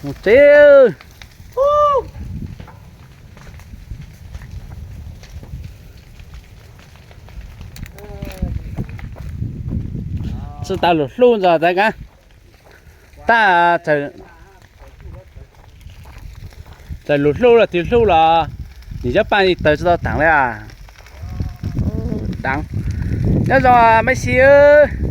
Mus tsev. Tsis tas lus hlub ntxog tas ka. Tag, txawm lus hlub los twb hlub los nim cov paj tawg tsis tau teem li as. Deev. Nyob zoo Maiv Xis.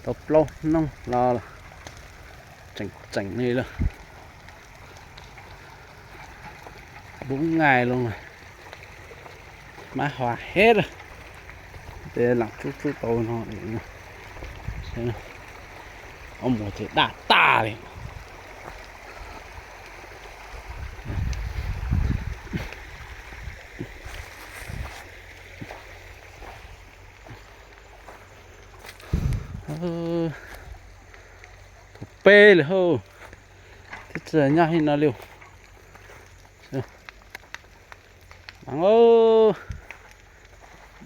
Tau plaub hnub los tseem tseem li lawm. Bub ngai loo, mab hov hib lawm. Tes lam tub tub tau no, ob muag ces daj tag li. Thaum peb lawm hauj, thiab tsis nyob hib no li. Deev,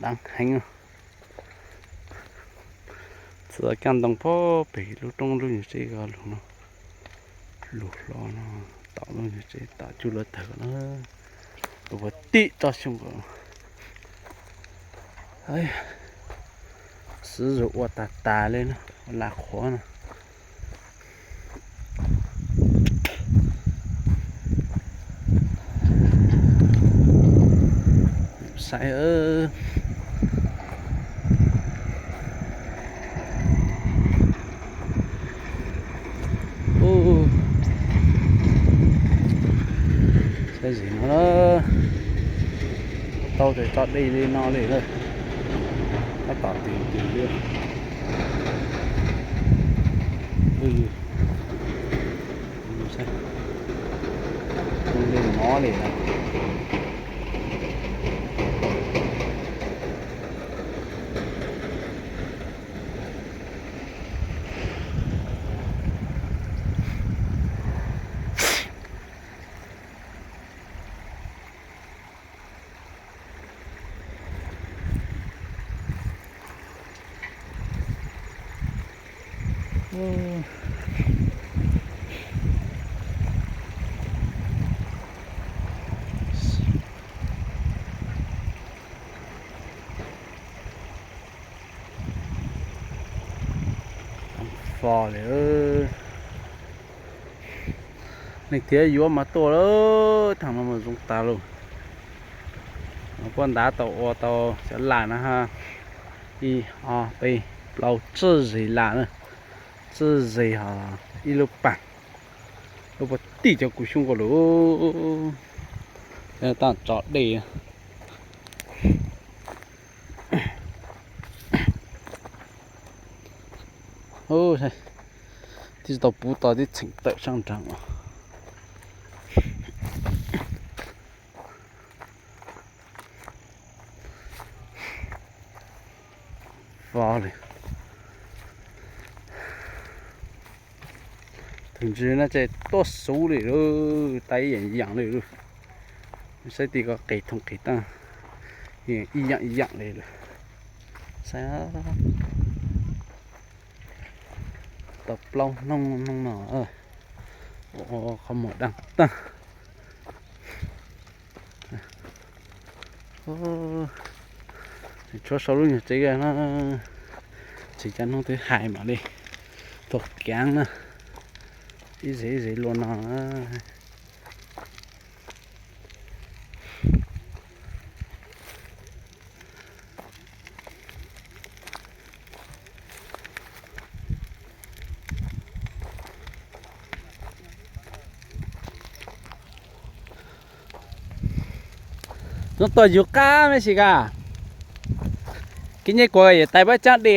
deev heev. Txawm kaj ntoo pog pem lub roob lub nyuag tsev ko lug no, lug hlo no, tom lub nyuag tsev tom cuj lawv tawg ko na, lug puag tim toj xyoob ko. Xwb zus ua tas tas li na, ua lag qhuav na. Saib, saib zim no na, tau tes tso dej li no li na, tab tom tis tis li. Li mov li na. Fo li. Leej twg yuav mas tuaj lawm, thaum no mas zoo tas lawm. Puab ntav tau ua tau cov lam no ha, ib ob peb plaub tsib zeg lam na, tsib zeg ho ib lub pas, lub puag tim cov kua xyoob ko lawm. Tab tso dej. Twb tsis tau puv to twb txheem tawm sab nraud. Fo li. Tus ntsis no ces tuaj xuv li lawm, tau ib yaam yaam li lawm. Saib tim ko qis thooj qis taab, ib yaam ib yaam li lawm. Saib, tau plaub hnub hnub no, qhov muag daag taag. Tshuav sau lub nyuag tsev no, tsis cov hnub twb hais mam li tuaj kaav na, ib zes ib zes luaj no. Zoo tuaj yug qab me si ka. Kib nyeb kuas yawm tais pab cab di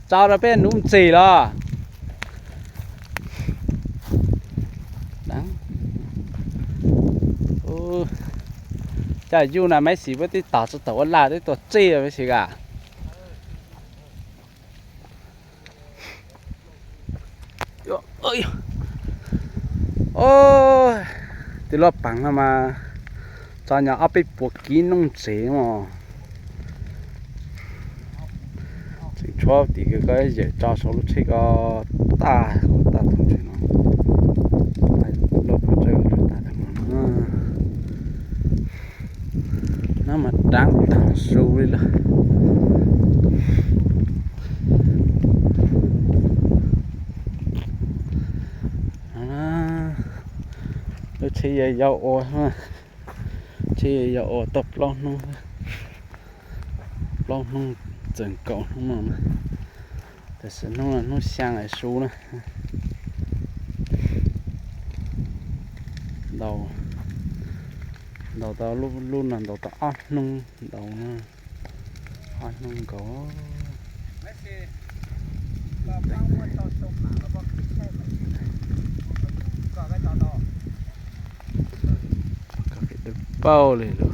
tso rau peb nuv ntxim los. Caj yuj na maiv xis puab tib tog tsi tawm ua laj tib tuaj txij me si ka. Tus loj paam no mas tso nyog ob peb puas kiv noog ntsev mog. Tseem tshuav tim kws koj yawm tso saum lub tsheb ko tag tag tag no. Loj paam tso tag tag no. Nab mas daav taag su li lawm. Lub tsheb yau ua, tsheb yau ua tau plaub hnub, plaub hnub txees kaum hnub no na. Tam sim hnub no hnub xyaa su na. Ntaus, ntaus tau lub no ntaus tau ob hnub ntaus, ob hnub nkaus. Pauj li lawm.